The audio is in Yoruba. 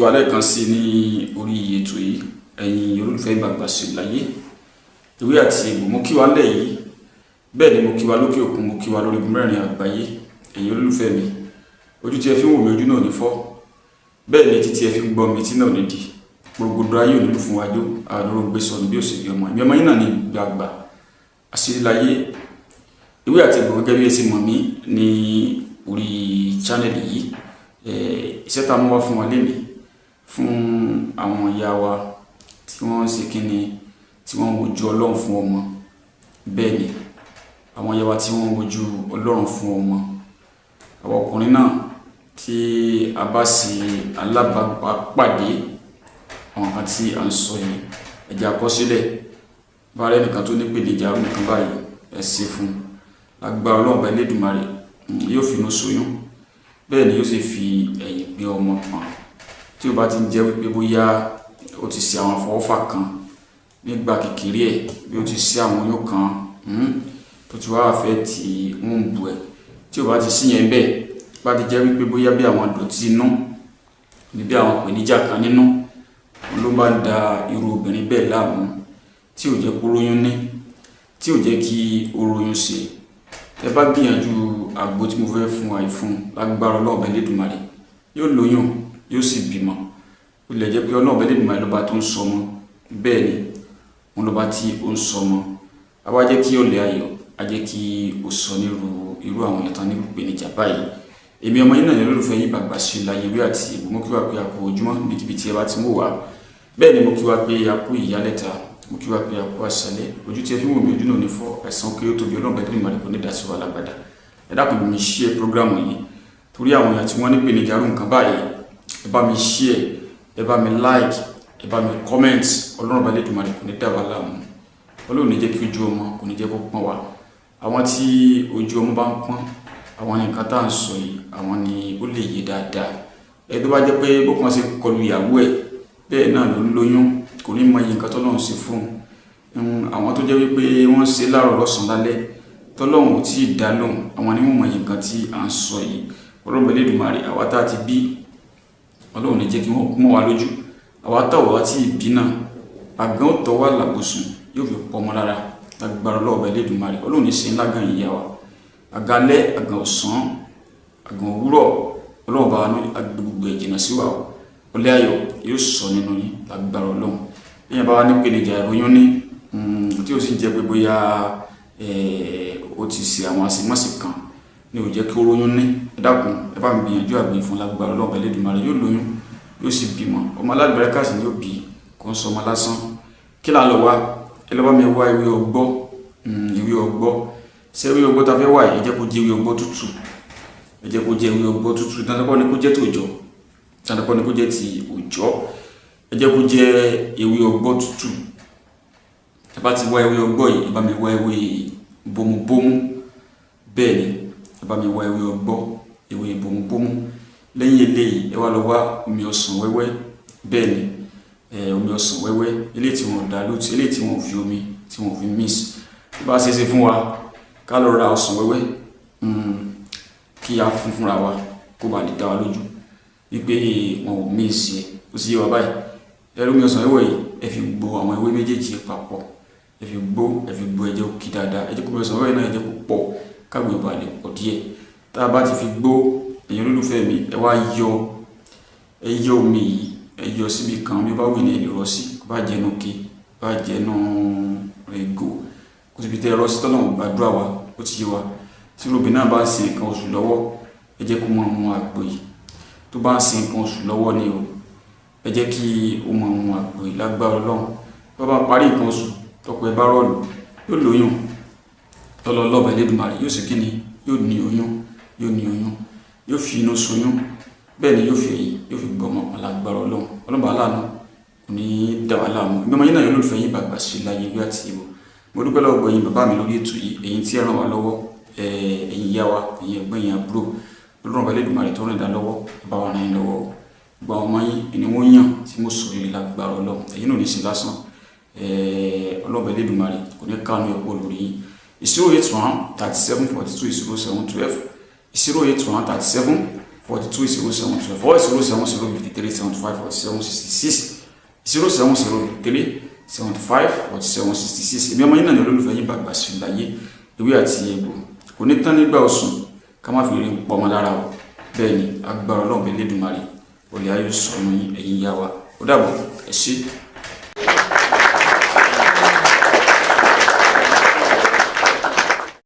wa lẹ́ẹ̀kan sí ní orí ètò yìí. Ẹ̀yin olólùfẹ́ Ìgbàgbà Àṣírí-Láyé, ìwé àti egbò, mo kí wa lẹ̀ yìí. Bẹ́ẹ̀ ni mo kí wa lókè òkun, mo kí wa lórí igun mẹ́rin àgbáyé. Ẹ̀yin olólùfẹ́ mi, ojú tí ẹ fi ń wò mí, ojú náà ò ní fọ́. Bẹ́ẹ̀ ni etí tí ẹ fi ń gbọ́ mi, etí náà ò ní di. Gbogbo ayé ò ní lù fún wájú àdúró gbé sọnù bí òsè bí ọmọ. Ìbí ọmọ yín náà ní Ìgbàgbà Àṣírí-Láyé, ìwé àti egbò, gẹ́gẹ́ bí ẹ ṣe mọ̀ mí ní orí channel yìí. Iṣẹ́ tá a mú wá fún wa lénìí, fún àwọn ìyá wa tí wọ́n ń ṣe kíni, tí wọ́n ń wojú Ọlọ́run fún ọmọ. Bẹ́ẹ̀ ni, àwọn ìyá wa tí wọ́n ń wojú Ọlọ́run fún ọmọ, àwọn ọkùnrin náà tí a bá ṣe alábàápàdé àwọn kan tí a ń sọ yìí, ẹ jẹ́ àkọsílẹ̀ bá rẹ nìkan tó ní pèníjà àrùn kan báyìí, ẹ ṣe fún un. Lágbára Ọlọ́run Ọba Elédùmarè, yóò fi inú ṣoyún, bẹ́ẹ̀ ni yóò sì fi ẹ̀yìn gbé ọmọ pọ̀n. Tí ó bá ti ń jẹ́ wípé bóyá ó ti ṣe àwọn àfọwọ́fà kan nígbà kékeré ẹ̀, bí ó ti ṣe àwọn oyún kan tó ti wá fẹ́ tí ń bu ẹ̀, tí ó bá ti sí yẹn bẹ́ẹ̀, bá ti jẹ́ wípé bóyá bí àwọn ìdọ̀tí inú ní, bí àwọn ìpèníjà kan nínú ló bá ń da irú obìnrin bẹ́ẹ̀ láàmú, tí ò jẹ́ kó róyún ní, tí ò jẹ́ kí ó róyún ṣe, ẹ bá gbìyànjú àgbo tí mo fẹ́ fún wa yìí fún, lágbára Ọlọ́run Ọba Elédùmarè, yóò lóyún, yóò sì bímọ. Ó lè jẹ́ pé Ọlọ́run Ọba Elédùmarè lọ́ba tó ń sọmọ. Bẹ́ẹ̀ ni, òun lọ́ba tí ó ń sọmọ. A wá jẹ́ kí ọ̀lẹ́ ayọ̀, a jẹ́ kí ó sọ nírú irú àwọn èèyàn tán ní ìpèníjà báyìí. Èmi ọmọ yín náà ní, olólùfẹ́ yín, Ìgbàgbà Àṣírí-Láyé, ìwé àti ìbò. Mo kí wa pé a kú ojúmọ́ níbikíbi tí ẹ bá ti ń wò wá. Bẹ́ẹ̀ ni mo kí wa pé a kú ìyálẹ̀ta, mo kí wa pé a kú àṣálẹ́. Ojú tí ẹ fi ń wò mí, ojú náà ní fọ́. Ẹ̀sán kí ó tóbi, Ọlọ́run Ọba Elédùmarè kò ní dá sí wa lágbàdá. Ẹ dákun, bí mi share program yìí, torí àwọn èèyàn tí wọ́n ní ìpèníjà irú nǹkan báyìí. Ẹ bá mi share, ẹ bá mi like, ẹ bá mi comment. Ọlọ́run Ọba Elédùmarè kò ní dà wá láàmú. Ọlọ́run ní jẹ́ kí ojú ọmọ kò ní jẹ́ kó pọ́n wa. Àwọn tí ojú ọmọ bá ń pọ́n, àwọn ní nǹkan tá à ń sọ yìí, àwọn ni ó lè yé dáadáa. Ẹ tó bá jẹ́ pé bó kàn ṣe kọlu ìyàwó ẹ̀, bẹ́ẹ̀ náà ló ń lóyún, kò ní mọ iye nǹkan tọ́lọ́run ṣe fún un. Àwọn tó jẹ́ wípé wọ́n ṣe láàárọ̀, lọ́sàn-án, lálẹ́, tọ́lọ́run ò tí ì dá lóhùn, àwọn ni wọ́n mọ iye nǹkan tí à ń sọ yìí. Ọlọ́run Elédùmarè, àwa tá a ti bí, Ọlọ́run ní jẹ́ kí wọ́n mọ́ wa lójú. Àwa tá ò wá tí ì bí náà, àgán ó tọ́ wà làbùsùn, yóò fi pọ́ ọmọ lára lágbára Ọlọ́run Elédùmarè. Ọlọ́run ní ṣe ńlá gan ìyá wa, àgálẹ́, àgàn ọ̀sán, àgàn òwúrọ̀, Ọlọ́run bá wa ní gbogbo ẹ̀ jìnnà sí wa o. Ọlẹ́ ayọ̀ yóò sọ nínú yín lágbára Ọlọ́run. Bí bá wà ní ìpèníjà ìròyìn ní, tí ó sì jẹ́ pé bóyá ó ti ṣe àwọn àṣemáṣe kan ní ò jẹ́ kí ó róyún ní, ẹ dákun, ẹ bá mi gbìyànjú àgbìn fún. Lágbára Ọlọ́run Elédùmarè, yóò lóyún, yóò sì bímọ. Ọmọ alágbèrè sì ni yóò bí, kò ń sọ ọmọ lásán. Kí là ń lọ wá? Ẹ lọ bá mi wá ewé ọgbọ́. Ewé ọgbọ́. Ṣé ewé ọgbọ́ ta fẹ́ wá yìí, ẹ jẹ́ kó jẹ́ ewé ọgbọ́ tútù. Ẹ jẹ́ kó jẹ́ ewé ọgbọ́ tútù. Dandan kọ́ ni kó jẹ́ tòjọ́, dandan kọ́ ni kó jẹ́ ti òjọ́. Ẹ jẹ́ kó jẹ́ ewé ọgbọ́ tútù. Ẹ bá ti wá ewé ọgbọ́ yìí, ẹ bá mi wá ewé bómúbómú. Bẹ́ẹ̀ ni, ẹ bá mi wá ewé ọgbọ́, ewé bómúbómú. Lẹ́yìn eléyìí, ẹ wá lọ wá omi ọsàn wẹ́wẹ́. Bẹ́ẹ̀ ni, omi ọsàn wẹ́wẹ́, eléyìí tí wọ́n dilute, eléyìí tí wọ́n fi omi, tí wọ́n fi mix. Bí bá ṣe é ṣe fún wa ká lọ ra ọsàn wẹ́wẹ́, kí a fún fúnra wa, kó ba lè dá wa lójú wípé wọn ò mix ẹ̀. Ó sì yé wa báyìí. Ẹ rí omi ọsàn wẹ́wẹ́ yìí, ẹ fi gbo àwọn ewé méjèèjì papọ̀. Ẹ fi gbó, ẹ fi gbó, ẹ jẹ́ kó kí dáadáa. Ẹ jẹ́ kó omi ọsàn wẹ́wẹ́ náà, ẹ jẹ́ kó pọ̀, kágbó ìbà lè pọ̀ díẹ̀. Tá a bá ti fi gbó, ẹ̀yin olólùfẹ́ mi, ẹ wá yọ, ẹ yọ omi yìí, ẹ yọ síbi kan. Bí ó bá wù ní, ẹ lè rọ sí, kó bá jẹ́ inú ke, bá jẹ́ inú ìgò, kó síbi tẹ́ ẹ rọ sí. Tọ́lọ́run gbàdúrà wa, ó ti yé wa. Tí obìnrin náà bá ń ṣe nǹkan oṣù lọ́wọ́, ẹ jẹ́ kó máa mu àgbo yìí. Tó bá ń ṣe nǹkan oṣù lọ́wọ́ ni o, ẹ jẹ́ kí ó máa mu àgbo yìí. Lágbára Ọlọ́run, bá bá parí nǹkan oṣù, tọkọ ẹ bá rọ̀lù, yóò lóyún. Tọ́lọ́ lọ́ọ̀bẹ Elédùmarè, yóò sì kíni, yóò ní oyún, yóò ní oyún, yóò fi inú ṣoyún. Bẹ́ẹ̀ ni yóò fi ẹ̀yìn, yóò fi gbọ́ ọmọ kan lágbára Ọlọ́run. Ọlọ́run bá láàánú, kò ní í dà wá láàmú. Ìgbọ́mọ yín náà yóò lólùfẹ́ yín, Ìgbàgbà Àṣírí-Láyé, ìwé àti ìbò. Mo dúpẹ́ lọ́wọ́ gbẹ̀yìn bàbá mi lórí ètò yìí, ẹ̀yin tí ẹ ràn wá lọ́wọ́, ẹ̀yin ìyá wa, ẹ̀yin ẹ̀gbọ́n, ẹ̀yin àbúrò. Ọlọ́run Ọba Elédùmarè tó rìn dá lọ́wọ́, bá wa ràn yín lọ́wọ́. Gbogbo àwọn ọmọ yín ni wọ́n yàn tí mo sọ yìí lágbára Ọlọ́run. Ẹ̀yin náà ò ní sí lásán. Ọlọ́run Ọba Elédùmarè kò ní káàánú ẹ̀kọ́ lórí yín. 081 37 42 07 12, 081 37. 42 07 12 or 070 53 75 47 66, 070 53 75 47 66. Èmi ọmọ yín náà ní olólùfẹ́ yín Bàgbà sí láyé. Ewé àti egbò kò ní tán nígbà oṣù, ká má fi rí ń pọmọ lára o. Bẹ́ẹ̀ ni, agbára Ọlọ́run bẹ́ẹ̀ lédùmarè olè ayé sọnù yín, ẹ̀yin yá wa. Ó dàbọ̀, ẹ ṣé.